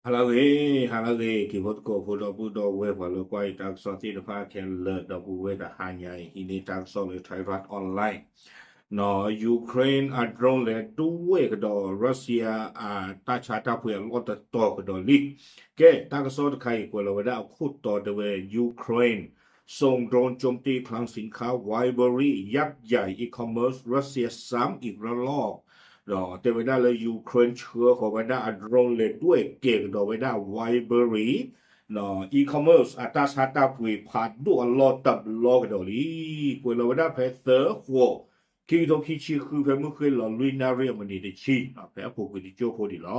ဟါလၢအဂ့ၤ, ဟါလၢအဂ့ၤ က့ၤဖိသကိးဖိဒီပုၢ်ဒီဝဲၢ် ပှၤလၢကွၢ်အံၤတၢ်ကစီၣ်သ့ၣ်တဖၣ်ခဲလၢာ် ဒီပုၢ်ဝဲၢ်တဟါညါအံၤ ဟံးန့ၢ်တၢ်ကစီၣ်လၢ Thairath Online နီၢ် Ukraine အ drone လဲၤဒွဲၣ်ကဒီး Russia အတၢ်ဆါတၢ်ပှ့ၤအလီၢ်တတီၤကဒီးလံ. ကဲ တၢ်ကစီၣ်တခါအံၤ ကွဲးလီၤဝဲဒၣ်အခိၣ်တီတဲဝဲ Ukraine ส่งโดรนโจมตีคลังสินค้า Wildberries ยับใหญ่ e-commerce Russia ซ้ำอีกระลอก ဒီးတဲဝဲဒၣ်လၢ Ukraine ဆှၢဃီၤဝဲဒၣ်အ drone လဲၤဒွဲၣ်ကဲကဒီးဝဲဒၣ် Wildberries နီၢ် e-commerce အတၢ်ဆါတၢ်ပှ့ၤဖးဒိၣ်အလီၢ်တဘျီကဒီးလံ. ကွဲးလီၤဝဲဒၣ်ဖဲသၢဃိး ခံကထိခံဆံဃု ဖဲမုၢ်ဃ့ၢ်လီၤလွံၢ်နၣ်ရံၣ်အမံးနံးတဆံ ဖဲအပူၤကွံာ်တကၠိၢ်ဖိဒံးလီၤ.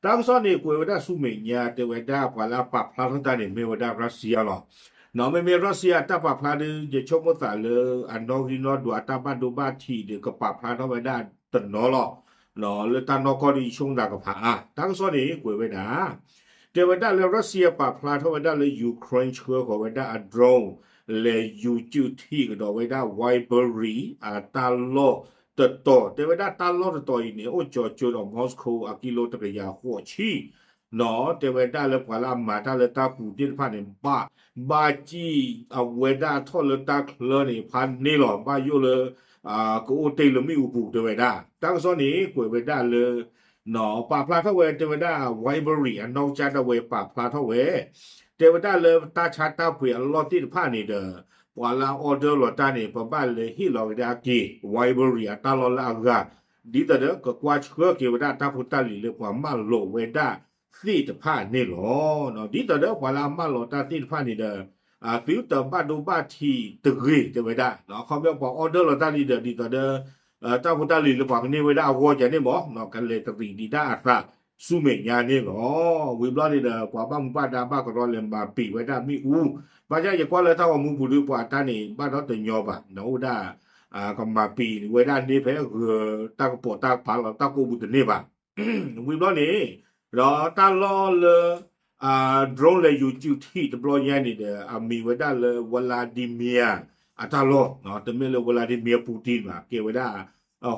တၢ်ကစီၣ်န့ၣ် ကွဲးဝဲဒၣ်ဆူမဲာ်ညါ တဲဝဲဒၣ်ပှၤလၢအပာ်ဖျါထီၣ်တၢ်န့ၣ် မ့ၢ်ဝဲဒၣ် Russia လီၤ. နီၢ် မ့မ့ၢ် Russia အတၢ်ပာ်ဖျါဒီး ယဆိကမိၣ်သးလၢအနီၣ်ဂံၢ်နီၣ်ဒွးအတၢ်ဘၣ်ဒိဘၣ်ထံးဒီး ကပာ်ဖျါထီၣ်ဝဲဒၣ်တနီၤလီၤ. လၢတၢ်နီၢ်ကီၢ်ဒီး ယဆိကမိၣ်သးကဖးအါ တၢ်ကစီၣ်န့ၣ် ကွဲးဝဲဒၣ် တဲဝဲဒၣ်လၢ Russia ပာ်ဖျါထီၣ်ဝဲဒၣ်လၢ Ukraine ဆှၢဃီၤဝဲဒၣ်အ drone လဲၤယူၤစုးထံးကဒီးဝဲဒၣ် Wildberries အတၢ်လီၢ်တတီၤ တဲဝဲဒၣ်တၢ်လီၢ်တတီၤအံၤန့ၣ် အိၣ်ကၠီၤကၠိဒီး Moscow အကံလိတကယၤဃိးဆံ နီၢ် တဲဝဲဒၣ်လၢပှၤလၢအမၤတၢ်လၢတၢ်ပူၤသ့ၣ်တဖၣ်န့ၣ် ဘၣ် ဘၣ်စံၣ်အဝဲဒၣ်ထီၣ်လၢတၢ်ချၢန့ၣ် ဖးန့ၢ်လီၤ ဘၣ်ယိၣ်လၢ ကအိၣ်တ့ၢ်လၢမ့ၣ်အူပူၤတဲဝဲဒၣ် တၢ်ကစီၣ်န့ၣ် ကွဲးဝဲဒၣ်လၢ နီၢ် ပာ်ဖျါထီၣ်ဝဲတဲဝဲဒၣ် Wildberries အနီၢ်ကစၢ်ဒၣ်ဝဲပာ်ဖျါထီၣ်ဝဲ တဲဝဲဒၣ်လၢတၢ်ဆါတၢ်ပှ့ၤအလီၢ်သ့ၣ်တဖၣ်န့ၣ်ဒီး ပှၤလၢအ order လီၤတၢ်န့ၣ် ပဘၣ်လဲၤဟ့ၣ်လီၤကဒါက့ၤ Wildberries အတၢ်လီၢ်လၢအဂၤ ဒ်သိးဒီးကကွၢ်ဆှၢက့ၤဝဲဒၣ်တၢ်ဖိတၢ်လံၤလၢပှၤမၢလီၤဝဲဒၣ်သ့ၣ်တဖၣ်န့ၣ်လီၤ. ဒ်သိးဒီးပှၤလၢအမၢလီၤတၢ်သ့ၣ်တဖၣ်န့ၣ်ဒီး သုတဘၣ်ဒိဘၣ်ထံးတဂ့ၤတဲဝဲဒၣ် အခီပညီပှၤ order လီၤတၢ်န့ၣ်ဒီး ဒ်သိးဒီး တၢ်ဖိတၢ်လံၤလၢပှၤကန့ၢ်ဝဲဒၣ်အဂီၢ်ကန့ၣ်မး ကလဲၤတရံးဒံးတၢ်အသးဆူမဲာ်ညါန့ၣ်လီၤ. ဝံၤဘျီန့ၣ်ဒီး ပှၤဘၣ်မူဘၣ်ဒါဘၣ်ကရီလဲၤမၤပံာ်ဝဲဒၣ်မ့ၣ်အူ ဘၣ်ဆၣ်ယကွၢ်လၢတၢ်ဂီၤမူပူၤဒီး ပှၤတၢ်န့ၣ် ဘၣ်ဒီတညီဘၣ် အိၣ်ဒၣ် ကမၤပံာ်ဝဲဒၣ်န့ၣ်ဖဲဂၢၤတၢ်ကပိာ်တၢ်ကပၤလီၤ တၢ်ကိးပူၤတန့ၢ်ဘၣ် ဝံၤဘျီန့ၣ် ဒီးတၢ်လီၢ်လၢ drone လဲၤယူၤစုးထံးတဘျီညါန့ၣ်ဒီး အမံၤဝဲဒၣ်လၢ Vladimir အတၢ်လီၢ် တမ့ၢ်လၢ Vladimir Putin ဘၣ် ကဲဝဲဒၣ်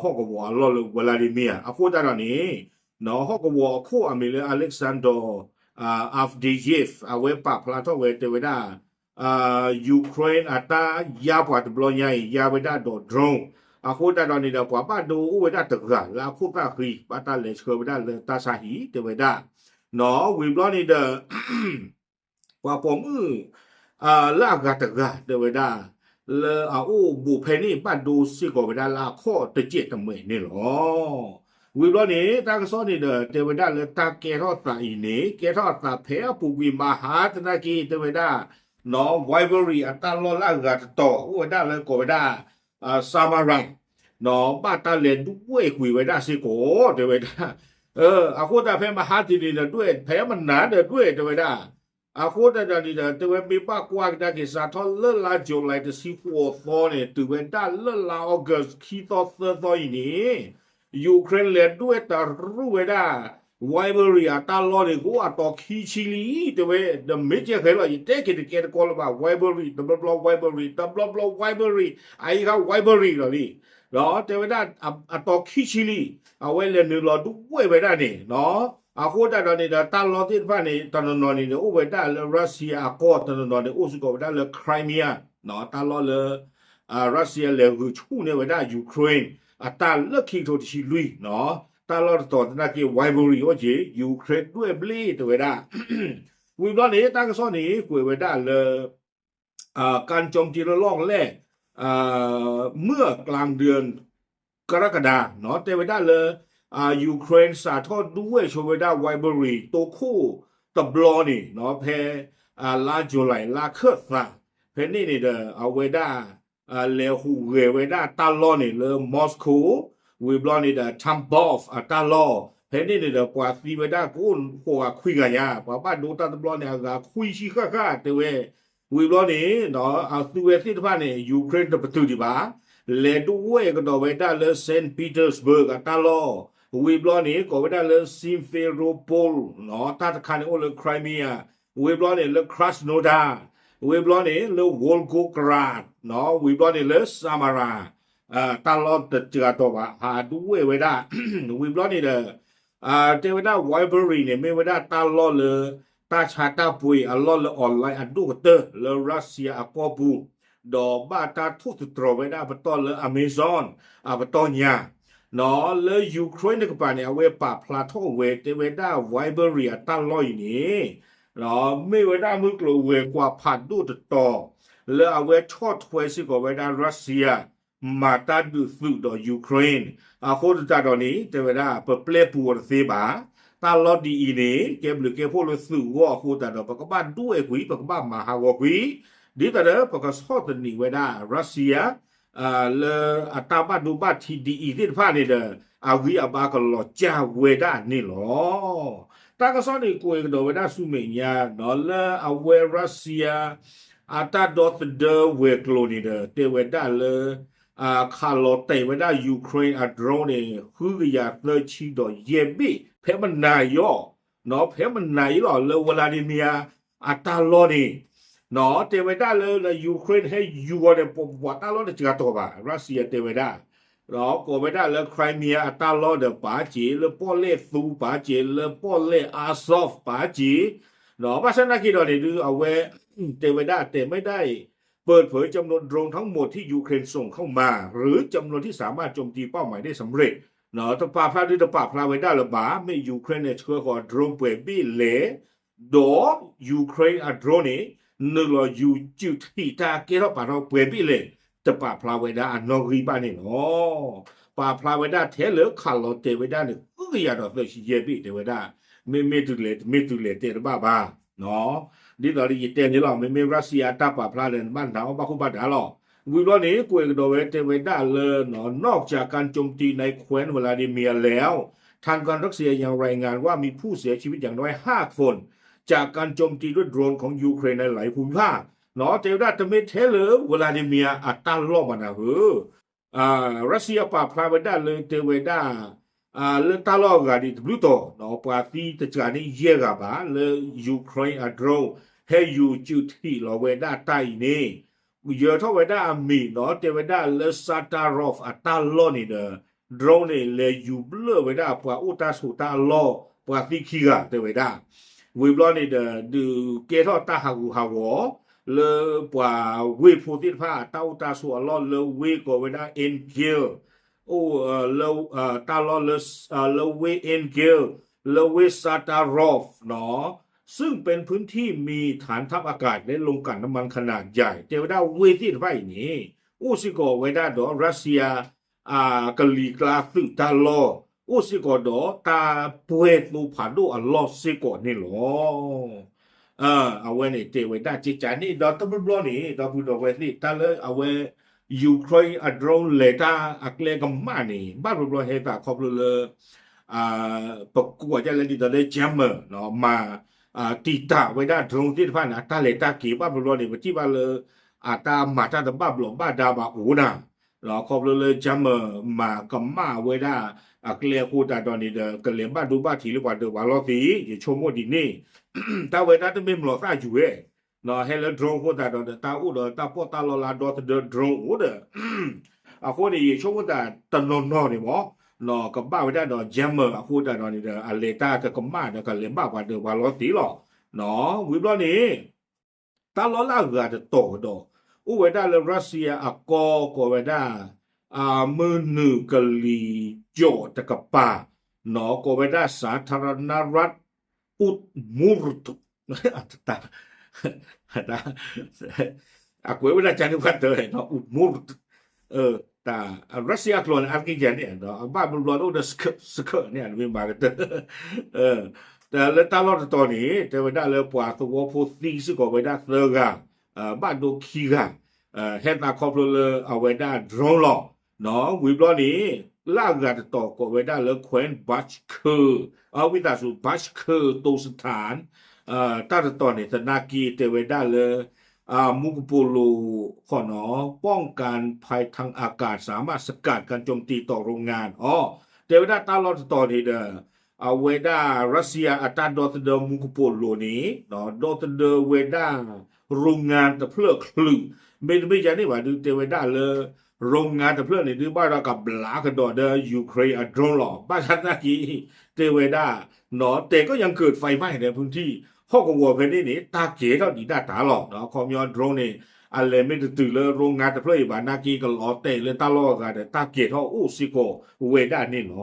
ဟီၣ်ကဝီၤအလီၢ်လၢ Vladimir အဃိသတးဒီးန့ၣ် ဟီၣ်ကဝီၤအခိၣ်အမံၤလၢ Alexander Avdeyev အဝဲပာ်ဖျါထီၣ်ဝဲတဲဝဲဒၣ် Ukraine အတၢ်ယါပှၤတဘျီညါအံၤ ယါဝဲဒၣ်ဒီး drone အဃိသတးဒီးန့ၣ်ဒီး ပှၤဘၣ်ဒိအိၣ်ဝဲဒၣ်တဂၤလၢအခိၣ်သၣ်ဃံ ဘၣ်တၢ်လဲၤဆှၢဝဲဒၣ်လၢတၢ်ဆါဟံၣ်တဲဝဲဒၣ် နီၢ် ဝံၤဘျီန့ၣ်ဒီး ပှၤပိာ်မုၣ် လၢအဂၤတဂၤတဲဝဲဒၣ် လၢအအိၣ်ဘူးဖဲန့ၣ် ဘၣ်ဒိစ့ၢ်ကီးဝဲဒၣ်လၢအခီၣ်တစဲးတမဲာ်န့ၣ်လီၤ. ဝံၤဘျီန့ၣ် တၢ်ကစီၣ်န့ၣ်ဒီး တဲဝဲဒၣ်လၢတၢ်ကဲထီၣ်သးအံၤန့ၣ် ကဲထီၣ်အသးဖဲအပူၤကွံာ်မဟါသနာ်က့ တဲဝဲဒၣ် နီၢ် Wildberries အတၢ်လီၢ်လၢအဂၤတတီၤ အိၣ်ဝဲဒၣ်လၢကိးဝဲဒၣ် Samara နီၢ် ဘၣ်တၢ်လဲၤဒွဲၣ်ကွံာ်ဝဲဒၣ်စ့ၢ်ကီး တဲဝဲဒၣ် အဃိသတးဖဲမဟါတနံၤန့ၣ် ဒွဲၣ် ဖဲမနၤဒီးဒွဲၣ် တဲဝဲဒၣ် အဃိသတးဒီးန့ၣ်ဒီး တဲဝဲမ့ၢ်ဘၣ်ကွၢ်ကဒါက့ၤစးထီၣ်လၢလါ July တဆံဃိးသီန့ၣ် တုၤဝဲဒၣ်လၢလါ August ခံသီသၢသီအံၤန့ၣ် Ukraine လဲၤဒွဲၣ်တရူၢ်ဝဲဒၣ် Wildberries အတၢ်လီၢ်န့ၣ် ကအိၣ်အတီၤခံဆံလံ တဲဝဲ ဒီးမ့ၢ်ကဲဃဲၤလီၤ ယတဲက့ၤတကဲတကီလၢၤဘၣ် Wildberries တဘျီဘျီ Wildberries တဘျီဘျီ Wildberries အအံၤဃါ Wildberries လီၤလံ ဒီးတဲဝဲဒၣ်အတီၤခံဆံလံ အဝဲလဲၤနုာ်လီၤဒွဲၣ်ဝဲဒၣ်န့ၣ် အဃိသတးဒီးန့ၣ်ဒီး တၢ်လီၢ်သ့ၣ်တဖၣ်န့ၣ် တနီၤနီၤန့ၣ်ဒီး အိၣ်ဝဲဒၣ်လၢ Russia အကီၢ် တနီၤနီၤန့ၣ် အိၣ်စ့ၢ်ကီးဝဲဒၣ်လၢ Crimea တၢ်လီၢ်လၢ Russia လဲၤဂုာ်ဆူၣ်န့ၢ်ဝဲဒၣ် Ukraine အတၢ်လၢခံကထိတဆံလွံၢ် တၢ်လီၢ်တတီၤသနာ်က့ Wildberries အိၣ်က့ၤ Ukraine ဒွဲၣ်ဘျ့တဲဝဲဒၣ် ဝံၤဘျီန့ၣ် တၢ်ကစီၣ်န့ၣ် ကွဲးဝဲဒၣ်လၢ การโจมตีระลอกแรก เมื่อกลางเดือนกรกฎาคม တဲဝဲဒၣ်လၢ Ukraine စးထီၣ်ဒွဲၣ်ဆိဝဲဒၣ် Wildberries တိခိၣ်တဘျီန့ၣ် ဖဲ လါ July လါခၢၣ်သး ဖဲန့ၣ်န့ၣ်ဒီး အဝဲဒၣ် လဲၤဟူးဂဲၤဝဲဒၣ်တၢ်လီၢ်န့ၣ်လၢ Moscow ဝံၤဘျီန့ၣ်ဒီး Tambov အတၢ်လီၢ် ဖဲန့ၣ်န့ၣ်ဒီး ပှၤသံဝဲဒၣ်ကအိၣ်ဃိးဂၤခွံဂၤညါ ပှၤဘၣ်ဒိတၢ်တဘျီန့ၣ် အဂၤခွံဆံဃၣ်ဃၣ်တဲဝဲ ဝံၤဘျီန့ၣ် အသုဝဲသ့ၣ်တဖၣ်န့ၣ် Ukraine တပတုာ်ဒံးဘၣ် လဲၤဒွဲၣ်ကဒီးဝဲဒၣ်လၢ Saint Petersburg အတၢ်လီၢ် ဝံၤဘျီန့ၣ် ကိးဝဲဒၣ်လၢ Simferopol တၢ်တခါန့ၣ်အိၣ်လၢ Crimea ဝံၤဘျီန့ၣ်လၢ Krasnodar ဝံၤဘျီန့ၣ်လၢ Volgograd ဝံၤဘျီန့ၣ်လၢ Samara တၢ်လီၢ်တစှၤတီၤဘၣ် ဟးဒွဲၣ်ဝဲဒၣ် ဝံၤဘျီန့ၣ်ဒီး တဲဝဲဒၣ် bribery န့ၣ် မ့ၢ်ဝဲဒၣ်တၢ်လီၢ်လၢ တၢ်ဆါတၢ်ပှ့ၤအလီၢ်လၢ online အဒိၣ်ကတၢၢ်လၢ Russia အကီၢ်ပူၤ, ဒီးဘၣ်တၢ်ထိၣ်သတြီၤဝဲဒၣ်ပတီၢ်လၢ Amazon အပတီၢ်ညါ လၢ Ukraine တကပၤန့ၣ် အဝဲပာ်ဖျါထီၣ်ဝဲ တဲဝဲဒၣ် bribery အတၢ်လီၢ်အံၤန့ၣ် မ့ၢ်ဝဲဒၣ်မုၢ်ကျိၤဝဲၤကွာ်ဖးဒိၣ်တတီၤ လၢအဝဲဆီၣ်ထွဲစ့ၢ်ကီးဝဲဒၣ် Russia မၤတၢ်ဒုးသုးဒီး Ukraine အဃိသတးဒီးန့ၣ် တဲဝဲဒၣ် ပပျဲပူၤအီၤတသ့ဘၣ်. တၢ်လီၢ်ဒ်အံၤန့ၣ် ကဲဘျုးကဲဖှိၣ်လၢသုးဂီၢ်အဃိသတးဒီး ပကဘၣ်ဒွဲၣ်ကွံာ် ပကဘၣ်မၤဟးဂီၤကွံာ်, ဒ်သိးဒီး ပကဆီၣ်သနံးဝဲဒၣ် Russia လၢအတၢ်ဘၣ်ဒိဘၣ်ထံးဒ်အံၤသ့ၣ်တဖၣ်န့ၣ်ဒီး အဂံၢ်အဘါကလီၤစၢ်ဝဲဒၣ်န့ၣ်လီၤ. တၢ်ကစီၣ်န့ၣ် ကွဲးကဒီးဝဲဒၣ်ဆူမဲာ်ညါ လၢအဝဲ Russia အတၢ်ဒီသဒၢဝဲၤကျိၤန့ၣ်ဒီး တဲဝဲဒၣ်လၢ ခးလီၤတဲာ်ဝဲဒၣ် Ukraine အ drone န့ၣ် ဃုကယၤသၢဆံဒီးယဲၢ်ဘ့ၣ် ဖဲမနၤအံၤအီၤ, ဖဲမနၤအံၤလီၤ လၢ Vladimir အတၢ်လီၢ်န့ၣ် တဲဝဲဒၣ်လၢ Ukraine ဟဲယူၤအီၤန့ၣ် ပှၤတၢ်လီၢ်တစှၤတီၤဘၣ် Russia တဲဝဲဒၣ် ကိးဝဲဒၣ်လၢ Crimea အတၢ်လီၢ်ဒီးပာ်စ့ၢ်, လၢပီၣ်လဲၣ်သူပာ်စ့ၢ်, လၢပီၣ်လဲၣ် Azov ပာ်စ့ၢ်, ဘၣ်ဆၣ်သနာ်က့ဒီးန့ၣ်ဒုး အဝဲ တဲဝဲဒၣ် แต่ไม่ได้เปิดเผยจำนวนโดรนทั้งหมดที่ยูเครนส่งเข้ามา หรือจำนวนที่สามารถโจมตีเป้าหมายได้สำเร็จ တပာ်ဖျါဒုးတပာ်ဖျါဝဲဒၣ်လၢၤဘၣ် မ့ၢ် Ukraine န့ၣ် ဆှၢဃီၤ drone ပှဲၤဘ့ၣ်လဲၣ် ဒီး Ukraine အ drone န့ၣ် နုာ်လီၤယူၤစုးထံးတၢ်ကဲထီၣ်ပာ်ထီၣ်ပှဲၤဘ့ၣ်လဲၣ် တပာ်ဖျါဝဲဒၣ်အနီၣ်ဂံၢ်ဘၣ်န့ၣ်လီၤ. ပာ်ဖျါဝဲဒၣ်ထဲလၢခးလီၤတဲာ်ဝဲဒၣ်န့ၣ် ဃုကယၤဒီးသၢဆံယဲၢ်ဘ့ၣ်တဲဝဲဒၣ်, မ့မ့ၢ်တုၤလဲၤတမ့ၢ်တုၤလဲၤတဲတဘၣ်ဘၣ် ဒ်သိးယတဲန့ၣ်လီၤ မ့မ့ၢ် Russia အတၢ်ပာ်ဖျါဒီး နဘၣ်နာ်အီၤဘၣ်ဃိဘၣ်ဒါလီၤ. ဝံၤဘျီန့ၣ် ကွဲးကဒီးဝဲတဲဝဲဒၣ်လၢ นอกจากการโจมตีในแคว้นวลาดิเมียร์แล้ว ทางการรัสเซียยังรายงานว่ามีผู้เสียชีวิตอย่างน้อยห้าคนจากการโจมตีด้วยโดรนของยูเครนในหลายภูมิภาค တဲဝဲဒၣ်တမ့ၢ်ထဲလၢ Vladimir အတၢ်လီၢ်မနၤဧၢ Russia ပာ်ဖျါဝဲဒၣ်လၢတဲဝဲဒၣ် လၢတၢ်လီၢ်အဂၤဒ်တဘျုးတီၤ ပှၤသံတစှၤန့ၣ်ယဲၢ်ဂၤဘၣ် လၢ Ukraine အ drone ဟဲယူၤစုးထံးလီၤဝဲဒၣ်တၢ်အံၤန့ၣ် ယၢၤထီၣ်ဝဲဒၣ်အမံၤဒီးတဲဝဲဒၣ်လၢ Satarov အတၢ်လီၢ်န့ၣ်ဒီး drone န့ၣ် လဲၤယူၤဘျၢၣ်ဝဲဒၣ်ပှၤအိၣ်တၢ်ဆိးတၢ်အလီၢ် ပှၤသံခံဂၤတဲဝဲဒၣ် ဝံၤဘျီန့ၣ်ဒီး ဒုးကဲထီၣ်တၢ်ဟးဂူာ်ဟးဂီၤ လၢပှၤဝ့ၢ်ဖိသ့ၣ်တဖၣ် တၢ်အိၣ်တၢ်ဆိးအလီၢ်လၢဝ့ၢ်ကိးဝဲဒၣ် Engels အိၣ် လၢ တၢ်လီၢ်လၢ လၢဝ့ၢ် Engels လၢဝ့ၢ် Satarov နီၤ ซึ่งเป็นพื้นที่มีฐานทัพอากาศและโรงกลั่นน้ำมันขนาดใหญ่ တဲဝဲဒၣ်ဝ့ၢ်သ့ၣ်တဖၣ်အံၤန့ၣ် အိၣ်စ့ၢ်ကီးဝဲဒၣ်ဒီး Russia ကလံၤကျါသုးတၢ်လီၢ် အိၣ်စ့ၢ်ကီးဒီးတၢ်ပှဲၤသိဖးဒိၣ်အလီၢ်စ့ၢ်ကီးန့ၣ်လီၤ. အဝဲန့ၣ်တဲဝဲဒၣ်ကကန့ၣ် ဒီးတဘျီဘျီန့ၣ် ဒီပုၢ်ဒီဝဲၢ်သ့ၣ် တၢ်လၢအဝဲ Ukraine အ drone လဲၤတၢ်အကျဲကမၣ်န့ၣ် ဘၣ်တဘျီဘျီဟဲသးခီဖျိလၢ ပကိးဒ်လဲၣ်ဒ်သိးလၢ jammer မၤ တံာ်တာ်ဝဲဒၣ် drone သ့ၣ်တဖၣ်န့ၣ် အတၢ်လဲၤတၢ်က့ၤ ဘၣ်တဘျီဘျီန့ၣ် ပထံၣ်ဘၣ်လၢ အတၢ်မၤတၢ်တဘၣ်ဘျီးဘၣ်ဒါဘၣ်အိၣ်နၤ ခီဖျိလၢ jammer မၤကမၣ်ဝဲဒၣ်အကျဲအဃိသတးဒီးန့ၣ်ဒီး ကလဲၤဘၣ်ဒိဘၣ်ထံးလၢပှၤဒၢးပှၤလီၢ်သ့ ယဆိကမိၣ်ဒ်န့ၣ် တၢ်ဝဲဒၣ်တမ့ၢ်မျိာ်သၣ်ယူၤဝဲ ဟဲလၢ drone အဃိသတးဒီး တၢ်အိၣ်ဒီးတၢ်ပီးတၢ်လီလၢအဒီသဒၢ drone အိၣ်ဒီး အဃိန့ၣ် ယဆိကမိၣ်သးတနီၤနီၤန့ၣ်မ့ၢ် ကဘၣ်ဝဲဒၣ်ဒီး jammer အဃိသတးဒီးန့ၣ်ဒီး အလဲၤတၢ်ကကမၣ်ဒီးကလဲၤဘၣ်ပှၤဒၢးပှၤလီၢ်သ့လီၤ. ဝံၤဘျီန့ၣ် တၢ်လီၢ်လၢအဂၤတတီၤကဒီး အိၣ်ဝဲဒၣ်လၢ Russia အကီၢ်ကိးဝဲဒၣ် မုၢ်နုာ်ကလံၤကၠီၣ်တကပၤ ကိးဝဲဒၣ် สาธารณรัฐอุดมูร์ต အကွဲးဝဲဒၣ်ကန့ၣ်ပှၤတၢ် อุดมูร์ต တၢ် Russia အကျိာ်န့ၣ် အါတက့ၢ်ယၤန့ၣ် အဘၣ်ဘျီဘျီတအိၣ်ဒီး စခၢၣ်န့ၣ် အမ့ၢ်မၤကတၢၢ် တၢ်လၢတၢ်လီၢ်တတီၤန့ၣ် တဲဝဲဒၣ်လၢပှၤသဝီဖိသံစ့ၢ်ကီးဝဲဒၣ်သၢဂၤ ဘၣ်ဒိခံဂၤ ဟဲသးခီဖျိလၢအဝဲဒၣ် drone လီၤ. ဝံၤဘျီန့ၣ် လၢအဂၤတတီၤကိးဝဲဒၣ်လၢ แคว้น บาชเคอร์ ဝံသးစူၤ บาชเคอร์ โตสถาน တၢ်တတီၤန့ၣ် သနာ်က့တဲဝဲဒၣ်လၢ မူကပိာ်လိၤ ป้องกันภัยทางอากาศสามารถสกัดการโจมตีต่อโรงงาน အီ တဲဝဲဒၣ်တၢ်လီၢ်တတီၤန့ၣ်ဒီး အဝဲဒၣ် Russia အတၢ်ဒီသဒၢမူကပိာ်လိၤန့ၣ် ဒီသဒၢဝဲဒၣ် โรงงาน တဖျၢၣ်ချုး မ့တမ့ၢ်ယၤန့ၣ်ဘၣ်ဒုး တဲဝဲဒၣ်လၢ โรงงาน တဖျၢၣ်န့ၣ်ဒုးဘၣ်ဒီးကဘျးကဒီးဒီး Ukraine အ drone လီၤ. ဘၣ်ဆၣ်သနာ်က့ တဲဝဲဒၣ် แต่ก็ยังเกิดไฟไหม้ในพื้นที่ ဟီၣ်ကဝီၤဖဲန့ၣ်န့ၣ် တၢ်ကဲၤထီၣ်ဒံးဒၣ်တၢ်လီၤ. ခီပညီ drone န့ၣ် အလဲၤမ့ၢ်တတုၤလၢ โรงงาน တဖျၢၣ်အံၤဘၣ် သနာ်က့ကလီၤတဲာ်လၢတၢ်လီၢ်အဂၤဒီး တၢ်ကဲၤထီၣ်အိၣ်စ့ၢ်ကီးဝဲဒၣ်န့ၣ်လီၤ.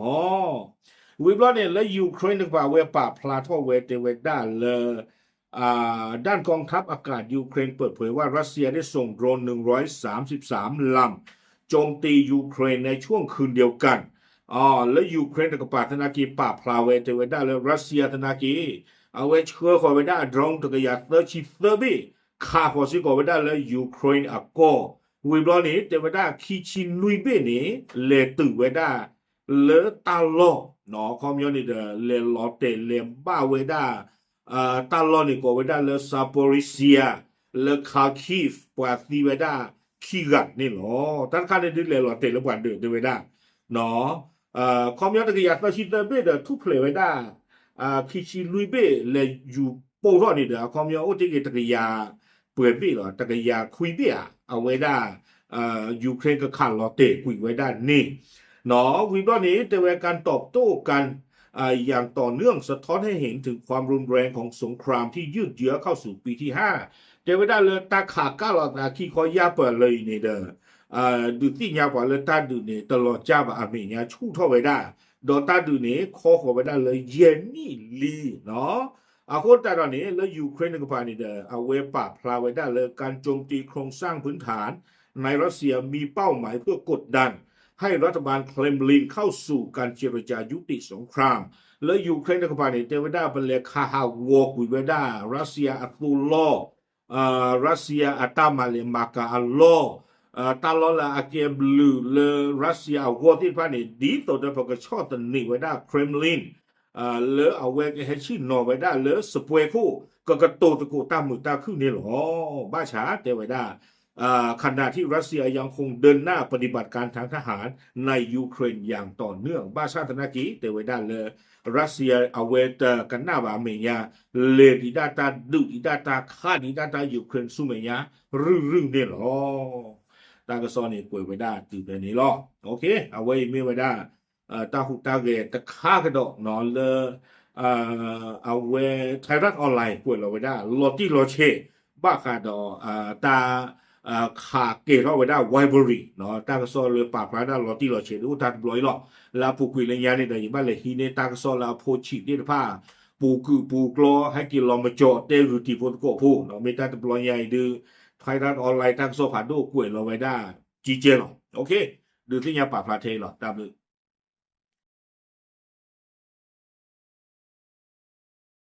ဝံၤဘျီန့ၣ် လၢ Ukraine တကပၤ အဝဲပာ်ဖျါထီၣ်ဝဲတဲဝဲဒၣ်လၢ ด้านกองทัพอากาศยูเครนเปิดเผยว่ารัสเซียได้ส่งโดรน หนึ่งร้อยสามสิบสาม ลำ โจมตียูเครนในช่วงคืนเดียวกัน လၢ Ukraine တကပၤသနာ်က့ ပာ်ဖျါဝဲတဲဝဲဒၣ်လၢ Russia သနာ်က့ အဝဲဆှၢဃီၤဝဲဒၣ်အ drone တကယၤသၢဆံသၢဘ့ၣ် ခးဃီၤစ့ၢ်ကီးဝဲဒၣ်လၢ Ukraine အကီၢ် ဝံၤဘျီန့ၣ် တဲဝဲဒၣ်ခံဆံနွံဘ့ၣ်န့ၣ် လဲၤတုၤဝဲဒၣ် လၢတၢ်လီၢ် ခီပညီန့ၣ်ဒီး လဲၤလီၤတဲာ်လဲၤဘၣ်ဝဲဒၣ် တၢ်လီၢ်န့ၣ်ကိးဝဲဒၣ်လၢ Zaporizhzhia လၢ Kharkiv ပှၤသံဝဲဒၣ်ခံဂၤန့ၣ်လီၤ. တၢ်တခါန့ၣ်ဒုးလဲၤလီၤတဲာ်လၢပှၤဒၢးတဲဝဲဒၣ် ခီပညီတကယၤသၢဆံသၢဘ့ၣ်ဒီးထူၣ်ဖျဲးဝဲဒၣ် ခံဆံလွံၢ်ဘ့ၣ်လဲၤယူၤပိၢ်ထီၣ်န့ၣ်ဒီး အခီပညီအိၣ်တ့ၢ်က့ၤတကယၤပှဲၤဘ့ၣ်လီၤ တကယၤခွံဘ့ၣ်ဧါ အဝဲဒၣ် Ukraine ကခးလီၤတဲာ်ကွံာ်ဝဲဒၣ်န့ၣ် ဝံၤဘျီန့ၣ် တဲဝဲ การตอบโต้กันอย่างต่อเนื่องสะท้อนให้เห็นถึงความรุนแรงของสงครามที่ยืดเยื้อเข้าสู่ปีที่ห้า တဲဝဲဒၣ်လၢတၢ်ခးကၢ်လီၤသးခံခီယၢ်ပၢၢ်လၢအံၤန့ၣ်ဒီး ဒုးသ့ၣ်ညါပှၤလၢတၢ်ဒုးန့ၣ် တလီၤကၢ်ဘၣ်အမဲာ်ညါဆူၣ်ထီၣ်ဝဲဒၣ် ဒီးတၢ်ဒုးန့ၣ် ခီဃီၤဝဲဒၣ်လၢယဲၢ်နံၣ်လံ အဃိသတးဒီးန့ၣ် လၢ Ukraine တကပၤန့ၣ်ဒီး အဝဲပာ်ဖျါဝဲဒၣ်လၢ การโจมตีโครงสร้างพื้นฐานในรัสเซียมีเป้าหมายเพื่อกดดันให้รัฐบาลเครมลินเข้าสู่การเจรจายุติสงคราม လၢ Ukraine တကပၤန့ၣ် တဲဝဲဒၣ်ပလဲၤခးဟးဂီၤကွံာ်ဝဲဒၣ် Russia အသိလီၢ် Russia အတၢ်မၤလဲၤမၤကၤအလီၢ် တၢ်လီၢ်လၢအကဲဘျုးလၢ Russia အဂီၢ်သ့ၣ်တဖၣ်န့ၣ် ဒ်သိးဒီးပကဆီၣ်သနံးဝဲဒၣ် Kremlin လၢအဝဲကဟဲဆ့ၣ်နီၤဝဲဒၣ်လၢစပွဲခိၣ် ကကတိၤသကိးတၢ်မုာ်တၢ်ခုၣ်န့ၣ်လီၤ. ဘၣ်ဆၣ်တဲဝဲဒၣ် ขณะที่รัสเซียยังคงเดินหน้าปฏิบัติการทางทหารในยูเครนอย่างต่อเนื่อง ဘၣ်ဆၣ်သနာ်က့ တဲဝဲဒၣ်လၢ Russia အဝဲတကနၣ်ဘၣ်အမဲာ်ညါ လဲၤဒံးဒၣ်တၢ်ဒုးဒံးဒၣ်တၢ်ခးဒံးဒၣ်တၢ် Ukraine ဆူမဲာ်ညါ ရုၢ်ရုၢ်န့ၣ်လီၤ. တၢ်ကစီၣ်န့ၣ်ကွဲးဝဲဒၣ်တုၤဖဲန့ၣ်လီၤ. အဝဲအံၤမ့ၢ်ဝဲဒၣ် တၢ်ဟူးတၢ်ဂဲၤတခါကဒီးလၢ အဝဲ Thairath Online ကွဲးလီၤဝဲဒၣ် လီၤတံၢ်လီၤဆဲး ဘၣ်ဃးဒီး တၢ် ခးကဲၤထီၣ်ဝဲဒၣ် Wildberries တၢ်ကစီၣ်လၢပာ်ဖျါဒၣ်လီၤတံၢ်လီၤဆဲးဒုးအိၣ်တၢ်တဘျီအံၤလီၤ. လၢအပူၤကွံာ်လၢညါန့ၣ်ဒီး ယဘၣ်လဲၤဟံးန့ၢ်တၢ်ကစီၣ်လၢအဖိဆံးသ့ၣ်တဖၣ် ပူၤကုာ်ပူၤကျီ ဟဲက့ၤလီၤမကၠီၤတဲဂုာ်တံၤဖိသကိးဖိ မ့ၢ်တၢ်တဘျီညါအံၤဒုး Thairath Online တၢ်ကစီၣ်ဖးဒိၣ်ကွဲးလီၤဝဲဒၣ် ကံကဲလီၤ. ဒုးသ့ၣ်ညါပာ်ဖျါထဲအံၤလီၤ. တၢ်ဘျုး